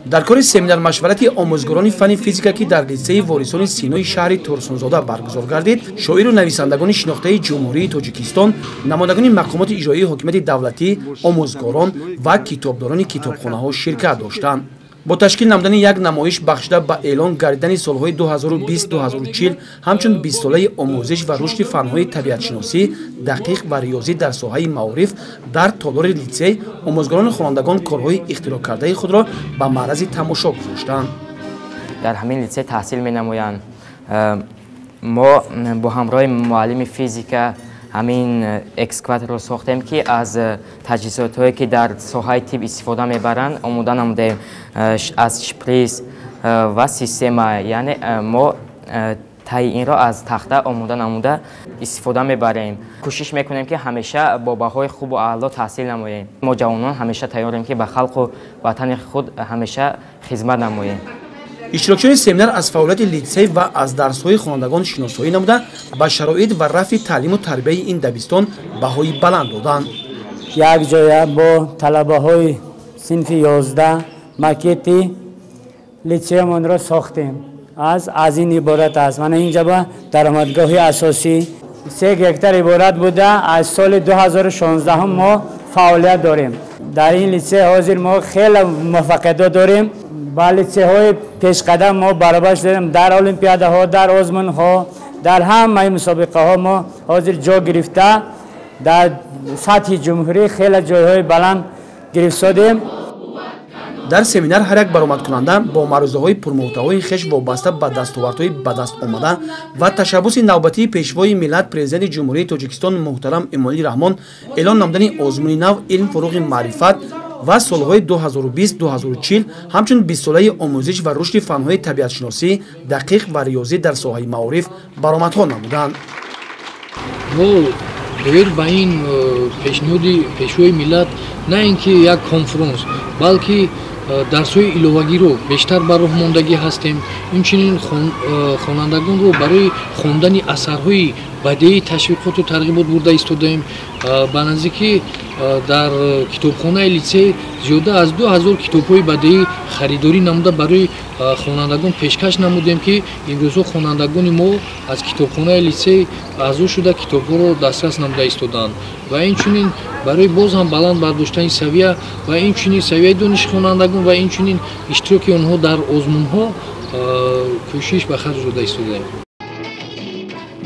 Дар кори семинар-машварати омӯзгорони фанни физика, ки дар литсеи Ворисони Синои шаҳри Турсунзода баргузор гардид, шоиру нависандагони шинохтаи Ҷумҳурии Тоҷикистон, намояндагони мақомоти иҷроии ҳокимияти давлатӣ, омӯзгорон ва китобдорони китобхонаҳо ширкат доштанд. Бо ташкил намудани як намоиш, бахшида ба эълон гардидани солҳои 2020-2040 ҳамчун бистсолаи омӯзиш ва рушди фанҳои табиатшиносӣ, дақиқ ва риёзӣ дар соҳаи маориф, дар толори литсей омӯзгорону хонандагон корҳои ихтироъкардаи худро ба маърази тамошо гузоштанд. Дар ҳамин литсей таҳсил менамоянд. Мо бо ҳамроҳи муаллими физика ҳамин экскаваторро сохтем, ки аз таҷҳизотҳое, ки дар соҳаи тиб истифода мебаранд, омода намудаем, аз шприц ва система, яъне мо таи инро аз тахта омода намуда истифода мебарем. Кӯшиш мекунем, ки ҳамеша бо баҳои хубу аъло таҳсил намоем. Мо ҷавонон ҳамеша тайёрем, ки ба халқу ватани худ ҳамеша хизмат намоем. Иштирокчиёни семинар аз фаъолияти литсей ва аз дарсҳои хонандагон шиносоӣ намуда, ба шароит ва рафти таълиму тарбияи ин дабистон баҳои баланд доданд. Якҷоя бо талабаҳои синфи 11 макети литсеямонро сохтем. Аз ин иборат аст. Мана инҷа ба даромадгоҳи асосӣ 3 гектар иборат буда, аз соли 2016 мо фаъолият дорем дар ин литсей. Ҳозир мо хеле муваффақиятҳо дорем, ба литсейҳои пешқадам мо баробар шудем дар олимпиадаҳо, дар озмунҳо, дар ҳамаи мусобиқаҳо. Мо ҳозир ҷо гирифта, дар сатҳи ҷумҳурӣ хеле ҷойҳои баланд гирифтодем. Дар семинар ҳар як баромадкунанда бо маърузаҳои пурмуҳтавои хеш вобаста ба дастовардҳои ба даст омада ва ташаббуси навбатии Пешвои миллат, Президенти Ҷумҳурии Тоҷикистон муҳтарам Эмомалӣ Раҳмон, эълон намудани озмуни нав «Илм фуруғи маърифат» ва солҳои 2020-2040 ҳамчун бистсолаи омӯзиш ва рушди фанҳои табиатшиносӣ, дақиқ ва риёзӣ дар соҳаи маориф баромадҳо намуданд. Мо доир ба ин пешниҳоди Пешвои миллат на ин ки як конфронс, балки дарсҳои иловагиро бештар ба роҳ мондагӣ ҳастем. Инчунин хонандагонро барои хондани асарҳои бадеӣ ташвиқоту тарғибот бурда истодаем. Ба наздикӣ дар китобхонаи литсей зиёда аз 2000 китобҳои бадеӣ харидорӣ намуда, барои хонандагон пешкаш намудем, ки имрӯзҳо хонандагони мо аз китобхонаи литсей аъзо шуда, китобҳоро дастрас намуда истодаанд. Ва инчунин барои боз ҳам баланд бардоштани савия ва инчунин савияи дониши хонандагон ва инчунин иштироки онҳо дар озмунҳо кӯшиш ба харҷ дода истодаем.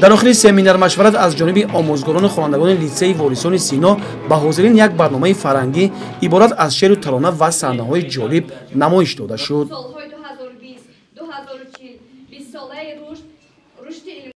Дар охири семинар-машварат аз ҷониби омӯзгорону хонандагони литсеи Ворисони Сино ба ҳозирин як барномаи фарҳангӣ иборат аз шеъру тарона ва саҳнаҳои ҷолиб намоиш дода шуд. Солҳои 2020, 2040, бистсолаи рушди